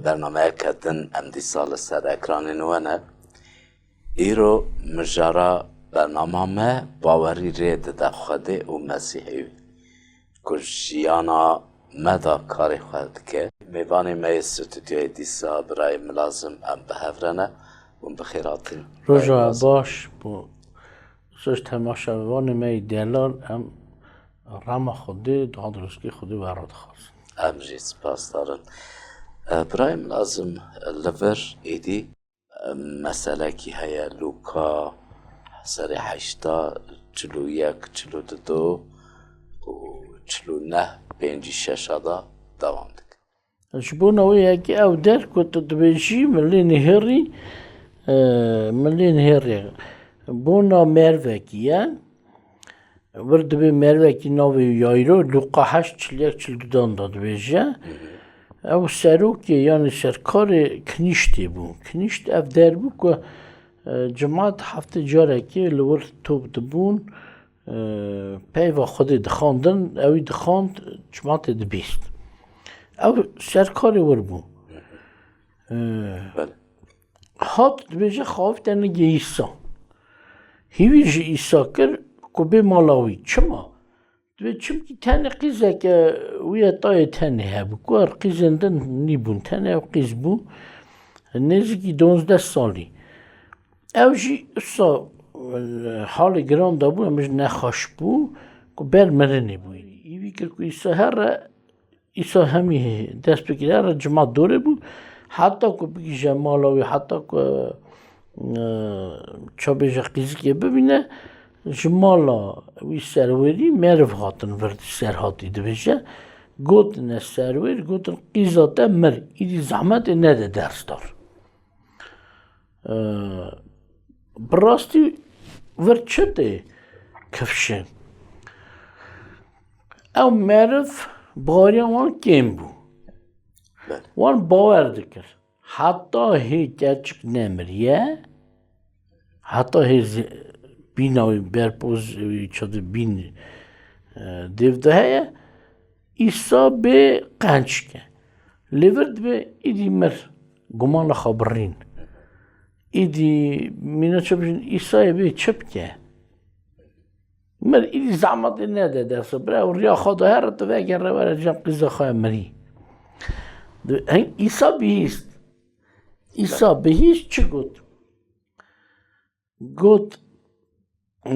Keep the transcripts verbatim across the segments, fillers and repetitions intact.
Bernameyeke din em dîsa li ser ekranên we ne. Îro mijara bernama me bawerî rê dide Xwedê û Mesîhê wî, ku jiyana me da karê xwe dike. Mêvanê me yê stûdyoyê dîsa birayê Milazim em bi hev re ne. Hûn bi xêr hatin. Roja baş bo siz temaşevanê me yê delal, em rema Xwedê, dua dirustî Xwedê we re dixwazin. Em jî spasdar in. E, birayê Milazim, li vir êdî, e, meselekî heye, Lûka serê heşta, çil û yek, çil û du û çil û neh, pêncî şeş da dewam dike. Ji bona wê yekê ew der ku tu dibêjî, milê nihêrî, e, milê nihêrî bona mervekî ye. Wir dibê mervekî navê Yayro, Lûqa heşt, çil yek, çil du dan da dibêje. Ew serokê, yanî serkarê kinîştê bû. Kinîşt ev der bû ku, e, cimat heftê carekê li wir top dibûn, e, peyva Xwedê dixwandin, ewî dixwand, cimatê dibîst. Ew serkarê wir bû. E, Belê. Hat dibêje, xawî te nigê Îsa. Hîvî ji Îsa kir ku bê mala wî. Çima? Dibê çimkî tenê qîzeke wî ye, tayê tenê hebû. Ku her qîzên din nîbûn, tenê ew qîz bû. Nêzîkî duwazdeh salî. Ew jî wisa, e, halê giran de bû, em ji nexweş bû, ku ber mirinê bû. Hîvî kir ku Îsa here, Îsa hemî dest pê kir, here cima dorê bû. Heta ku bigihîje mala wî, heta ku, e, ça bêje qîzikê bibîne, ji mala wî serwerî meriv hatin vir, serhatî dibêje. Gotine serwer, gotin, qîza te mir, îdî zehmetê nede dersdar. Ee, bi rastî vir çi tê kifşê? Ew meriv baweriya wan kêm bû. Belê. Wan bawer dikir. Heta hê keçik nemiriye, heta hê zi-, bîna wî berpoz wî çadir bîn, e, dêv de heye, Îsa bê qenc ke. Lê vir dibê îdî mir, gumana xwe birîn. Îdî mîna çi bijin, Îsayê bê çi bike? Mir îdî zehmetê nede dersa. Bira ew riya xwe de here tu vegere were cem qîza xwe mirî. Di-, heng Îsa bihîst. Îsa bihîst çi got? Got, e,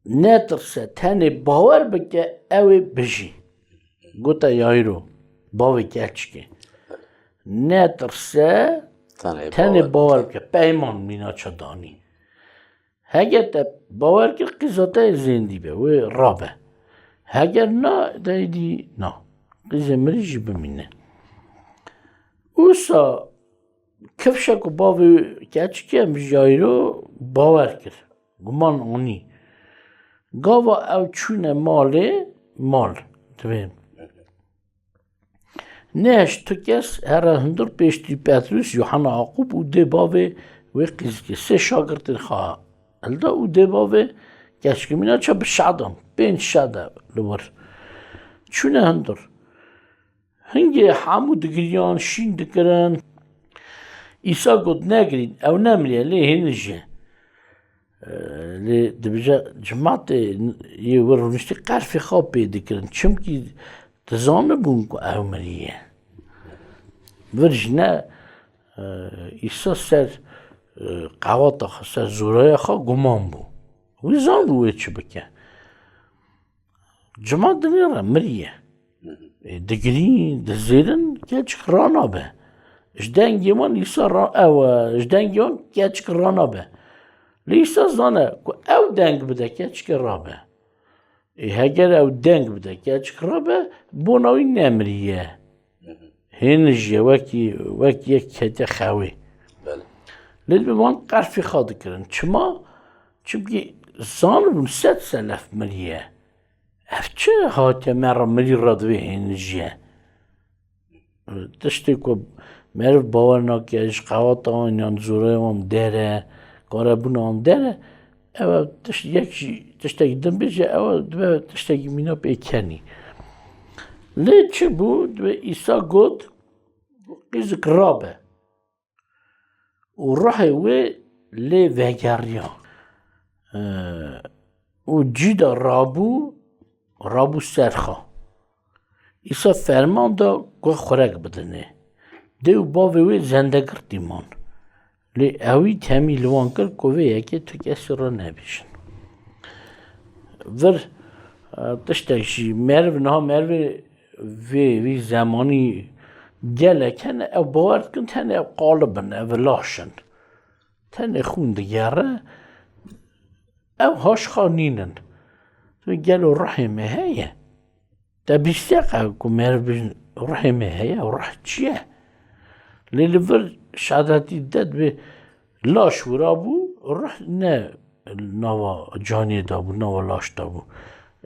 netirse, tenê bawer bike, ew ê bijî. Gote Yayro, bavê keçikê. Netirse, tenê bawer bike. Peyman mîna çi danî. Heger te bawer kir, qîza te zêndî be, wê rabe. Heger na, de îdî na. Qîzê mirî jî bimîne. Wisa kifşe ku bavê keçikê em ji Yayro bawer kir. Guman anî. Gava ew çûne malê, mal, divê. Nehişt tu kes here hundir pêştî Petrus, Yuhanna, Yaqûb û dê bavê wê qîzikê. Sê şagirtên xwe hilda û dê bavê keçikê mîna çi bi şedan, pênc şede li wir. Çûne hundir. Hingê hemû digiriyan, şîn dikirin. Îsa got, negirîn, ew nemiriye, lê hênî jî. Lê dibêje, cimatê yê wir rûniştî qerfê xwe pê dikirin. Çimkî dizanibûn ku ew miriye. Vir jî ne, e, Îsa ser, e, qewata xwe, ser zoraya xwe guman bû. Wî zanibû wê çi bike. Cima dinêre miriye. Hı hı. E, digirîn, dizêrin, keçik ranabe. Ji dengê wan Îsa ra-, ew, e, ji dengê wan keçik ranabe. Lê Îsa zane ku ew deng bide, keçikê rabe. E, heger ew deng bide, keçik rabe, bona wî nemiriye. Hı hı. Hênî jî ye, wekî, wek yek kete xewê. Belê. Lê dibe wan qerfî xwe dikirin. Çima? Çimkî zanibûn sed selef miriye. Ev çi hatiye me re mirî re divê hênî jî ye? Tiştê ku meriv bawer nake, ji qewata wan yan zorê wan der e, karebûna wan der e, ew, ev tişt yek jî tiştekî din bêje, ew dibe tiştekî mîna pê kenî. Lê çi bû? Dibe Îsa got, Qîzik rabe. Û ruhê wê lê vegeriya. Ee, û cî de rabû, rabû ser xwe. Îsa ferman da ku xurek bidinê. Dê û bavê wê zendegirtî man. Lê ewî temî li wan kir ku vê yekê tu kesî re nebêjin. Vir, e, tiştek jî meriv, niha merivê vê, vî zemanî gelek hene, ew bawer dikin tenê ew qalib in, ev laş in. Tenê xûn digere, ew haşxa nînin. Tu gelo ruhê me heye? Te bîstiye qe ku meriv bêjin ruhê me heye, ruh çi ye? Lê li vir şehadetî de dibê laş wira bû, ruh ne nava caniyê de bû, nava laş de bû.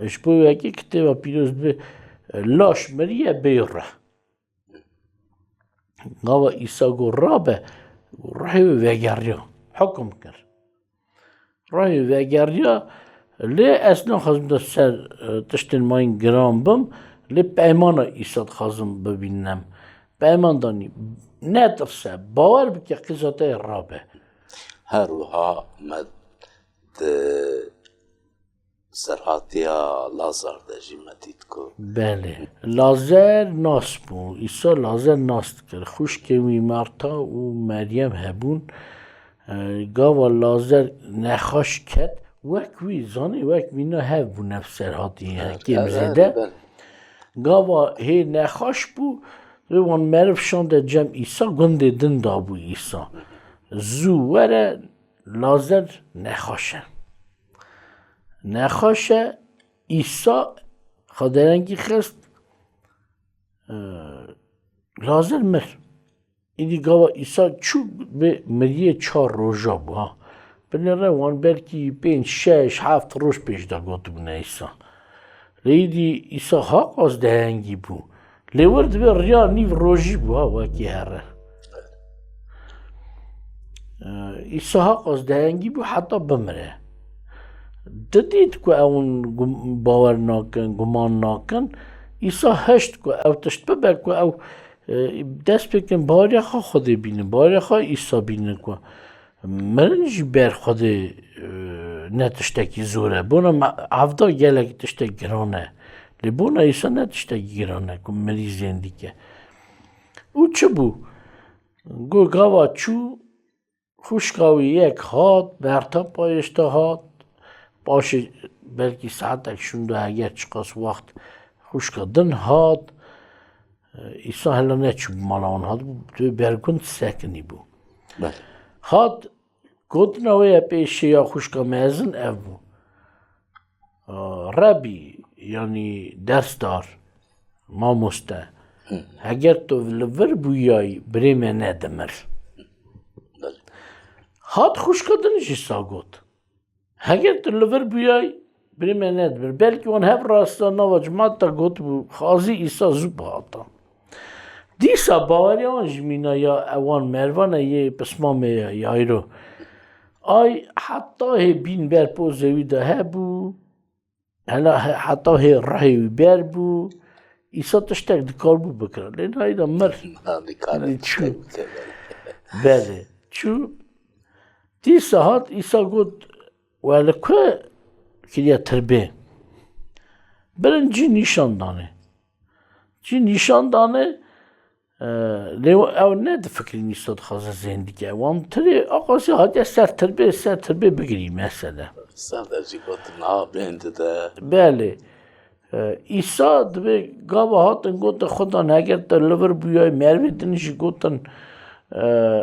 Ji bo wekî kitêba pîroz dibê laş miriye bê ruh. Gava Îsa got rabe, ruhê wê vegeriya, hukum kir. Ruhê wê vegeriya, lê ez naxwazim de ser, e, tiştên mayîn giran bim, lê peymana Îsa dixwazim bibînim. Peyman danî, netirse, bawer bike, qîza te yê rabe. Her wiha me di serhatiya Lazar de jî me dît ku Belê. Lazer nas bû. Îsa Lazer nas dikir. Xwişkê wî Marta û Meryem hebûn. E, gava Lazer nexweş ket, wek wî, zanî, wek mîna hev bûne bi serhatî Evet, kêm evet, zêde. Evet. Gava hê nexweş bû, wê wan meriv şande cem Îsa, gundê din dabû Îsa. Zû were, Lazer nexweş e. Nexweş e, Îsa xwe derengî xist, e, Lazer mir. Îdî gava Îsa çû bi miriyê çar roja bû, ha. Binêre wan belkî pênc, şeş, heft roj pêş de gotibûne Îsa. Lê îdî Îsa haqas dehengî bû. Lê wir dibê riya nîv rojî bû, ha, wekî here. Îsa haqas dehengî bû heta bimire. Didît ku ew gum-, bawer nakin, guman nakin. Îsa hişt ku ew tişt bibe ku ew, e, dest pê kin baweriya xwe Xwedê bînin, baweriya xwe Îsa bînin ku mirin jî ber Xwedê, e, ne tiştekî zor e. Bona me evda gelek tiştek giran e. Lê bona Îsa ne tiştekî giran e ku mirî zêndî ke. Û çi bû? Got gava çû, xwişka wî yek hat, berta payişte hat, paşê belkî saetek şûnda heger çiqas wext xwişka din hat. Îsa hela neçû mala wan hat, tu bergund sekinî bû. Belê. Hat, gotina wê ye pêşê ya xwişka mezin ev bû. Rebî, yanî dersdar, mamoste, Hı. heger tu li vir bûyayî, birê me nedimir. Belê. Hat xwişka din jî sa got. Heger tu li vir bûyayî, birê me nedimir. Belkî wan hev rasta nava cimat de gotibû, xazî Îsa zû bihata. Dîsa baweriya wan ji mîna ya ewan merivane yê pismamê ya Yayro. Ay heta hê bîn ber pozê wî de hebû, hela he-, heta hê rihê wî ber bû. Îsa tiştek dikaribû bikira. Lê nayê de mir. Na, dikare Lê çû. tiştek bikire. Belê. Çû. Dîsa hat Îsa got, we li ku kiriye tirbê? Birin cî nîşan danê. Cî nîşan danê, e, lê ew ne difikirîn Îsa dixwaze zêndî ke. Wan tirê aqasî hatiye ser tirbê, ser tirbê bigirî mesele. Ser de jî gotin, ha, bên dide. Belê. E, Îsa dibê gava hatin gotin, Xudan heger te li vir bûyayî, merivê din jî gotin, e,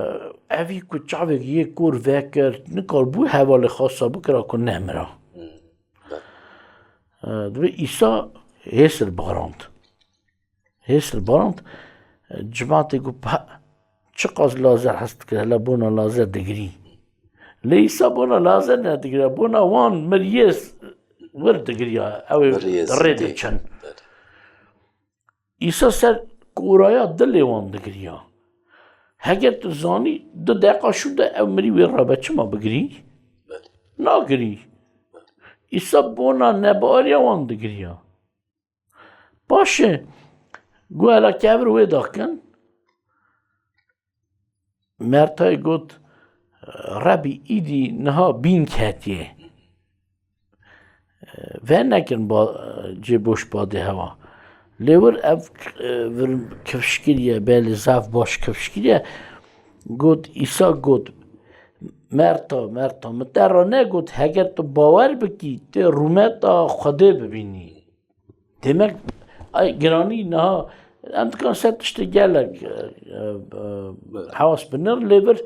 evî ku çavek yê kor vekir, nikarbû hevalê xasa bikira ku nemira. Hmm. E, dibê Îsa hêsir barand. Hêsir barand, e, cimatê got, "Pa, çiqas Lazer hez dikir, hela bona Lazer digirî." Lê Îsa bona Lazer nedigire, bona wan miriyê s-, wir digiriya, ew ê Miriyê di rê zindî. diçin. Îsa ser koraya dilê wan digiriya. Heger tu zanî, du deqa şû de ew mirî wê rabe, çima bigirî? Belê. Nagirî. Îsa bona nebariya wan digiriya. Paşê, guhela kevir wê dakin. Mertayê got, Rebî, îdî niha bîn ketiye. Venekin ba-, cê boş badê hewa. Lê wir ev, e, vir kifş kiriye, belê zaf baş kifş kiriye. Got, Îsa got, Merta, Merta, min te re negot, heger tu bawer bikî, tê rûmeta Xwedê bibînî. Demek, ay, giranî niha, em dikan ser tiştê gelek, e, e, e, hewas binir, lê vir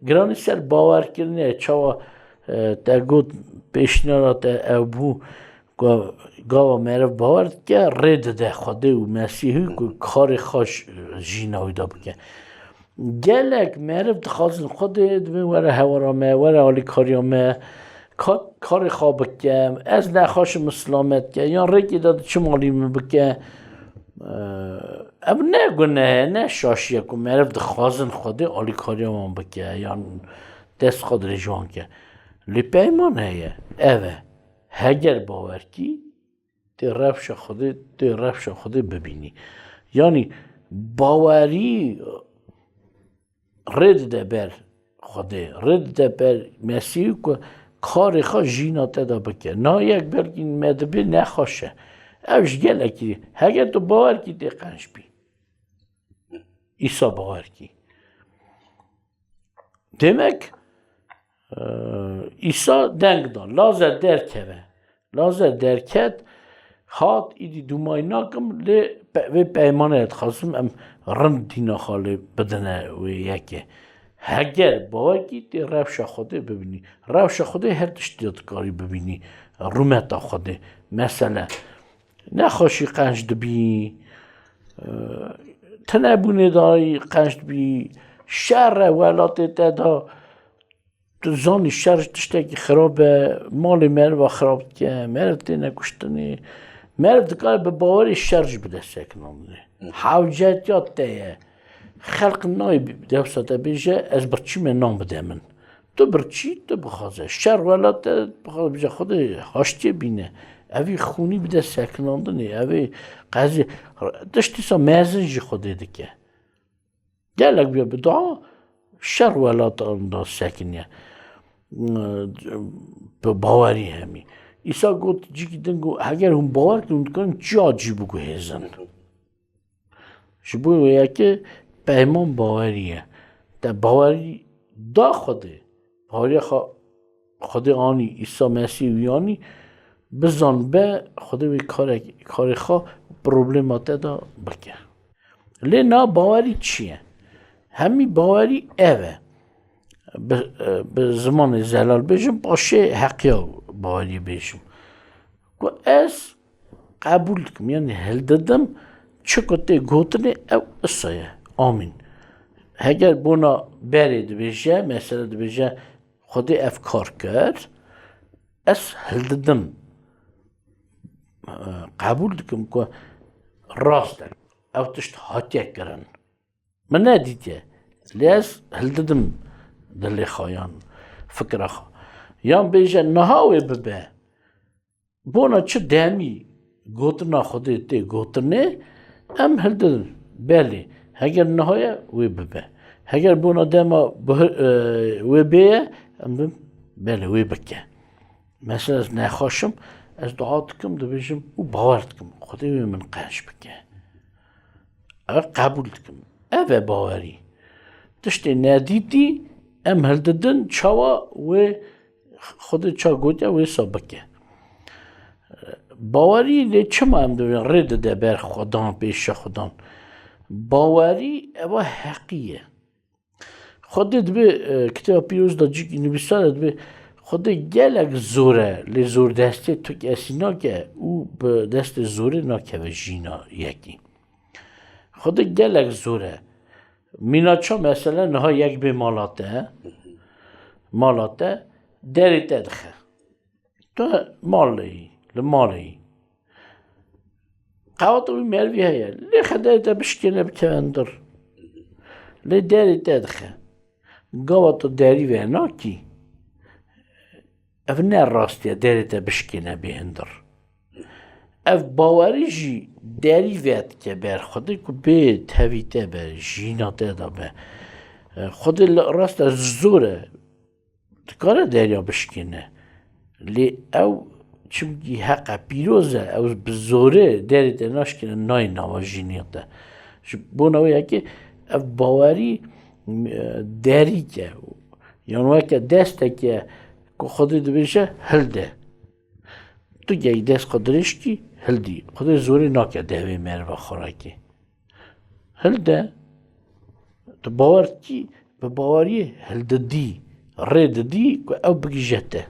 giranî ser bawerkirinê, çawa, e, te got, pêşniyara te ew bû, ku gava meriv bawer dike, rê dide Xwedê û Mesîhî ku karê xwe ji, jîna wî de bike. Gelek meriv dixwazin Xwedê, dibên were hewara me, were alîkariya me, ka-, karê xwe bike, ez nexweşim min silamet ke, yan rêkê de diçim alî min bike. Ev ne guneh e, ne şaşî ye ku meriv dixwazin Xwedê alîkariya wan bike, yan dest xwe dirêj wan ke. Lê peyman heye, ev e, heger bawer kî, tê rewşa Xwedê, tê rewşa Xwedê bibînî. Yanî bawerî rê dide ber Xwedê, rê dide ber Mesîhî ku karê xwe jîna te de bike. Na yek belkî me dibê nexweş e. Ev ji gelekî, heger tu bawer kî tê qenc bî. Îsa bawer kî. Demek, e, Îsa deng da, Lazer derkeve. Lazer derket, hat, îdî dûmayî nakim, lê pe-, vê peymanê dixwazim em rind dîna xalê bidine wê yekê. Heger bawer kî tê rewşa Xwedê bibînî. Rewşa Xwedê her tiştî de dikarî bibînî. Rûmeta Xwedê. Mesele, nexweşî qenc dibî, e, tinebûnê dayî qenc dibî, şer e welatê te de, tu zanî şer tiştekî xirab e, malê meriva xirab dike, meriv têne kuştinê. Meriv dikare bi bawerê şer jî bide sekinandinê. Hewcetiya te ye. Xelq nayê bi-, dewsa te bêje, ez birçî me nan bide min. Tu birçî, tu bixwaze. Şer welat te, bixwaze bêje, Xwedê haştiyê bîne. Evî xûnî bide sekinandinê, evê qezî, tiştî sa mezin jî Xwedê dike. Gelek bûye bi dua, şer welatan da sekiniye. Bi bawerî hemî. Îsa got, cîkî din got, heger hûn bawer kin, hûn dikarin çiya cî biguhêzin. Ji bo wê yekê peyman bawerî ye. Te bawerî da Xwedê. Baweriya xwe Xwedê anî, Îsa Mesîh wî anî, bizan be Xwedê wê karek-, karê xwe problema te de bike. Lê na bawerî çi ye? Hemî bawerî ev e. Bi, bi zimanê zelal bêjim, paşê heqiya bawerî bêjim. Ku ez qebûl dikim, yanî hildidim, çi ku tê gotinê ew isa ye. Amîn. Heger bona berê dibêje, mesela dibêje, Xwedê ev kar kir, ez hildidim. Qebûl dikim ku rast e. Ev tişt hatiye kirin. Min nedîtiye. Lê ez hildidim dilê xwe yan fikra xwe. Yan bêje niha wê bibe. Bona çi demî gotina Xwedê tê gotinê, em hildidin. Belê, heger niha ye, wê bibe. Heger bona dema bihi-, e, wê bêye, em bim, belê, wê bike. Mesela ez nexweş im, ez dua dikim, dibêjim û bawer dikim, Xwedê wê min qenc bike. Ev qebûl dikim. Ev e bawerî. Tiştê nedîtî em hildidin, çawa wê Xwedê ça gotiye wê sa bike. Bawerî lê çima em dibên rê dide ber Xwedan, pêşa Xwedan? Bawerî eva heqî ye. Xwedê dibê, e, Kitêba Pîroz de cîkî nivîsare dibê, Xwedê gelek zor e, lê zordestê tu kesî nake û bi destê zorê nakeve jîna yekî. Xwedê gelek zor e. Mîna ça, mesela niha yek bê mala te, mala te, derê te dixe. Tu malê yî, li malê yî. Qewata wî merivî heye. Lê xe derê te bişkêne bikeve hundir. Lê derê te dixe. Gava tu derî venakî, ev ne rastî ye, derê te bişkêne bê hundir. Ev bawerî jî derî vedike ber Xwedê ku bê tevî te be, jîna te de be. Xwedê li rast e zor e. Dikare derya bişkêne. Lê ew çimkî heq e, pîroz e, ew bi zorê derê te naşkêne nayê nava jinê te. Ji bona wê yekê ev bawerî, e, derîk e. Yan weke destek e ku Xwedê dibêje hilde. Tu geyî dest xwe dirêj kî, hildî. Xwedê zorê nake devê meriva xwe rakê. Hilde, tu bawer dikî, bi baweriyê hildidî, rê didî ku ew bigije te.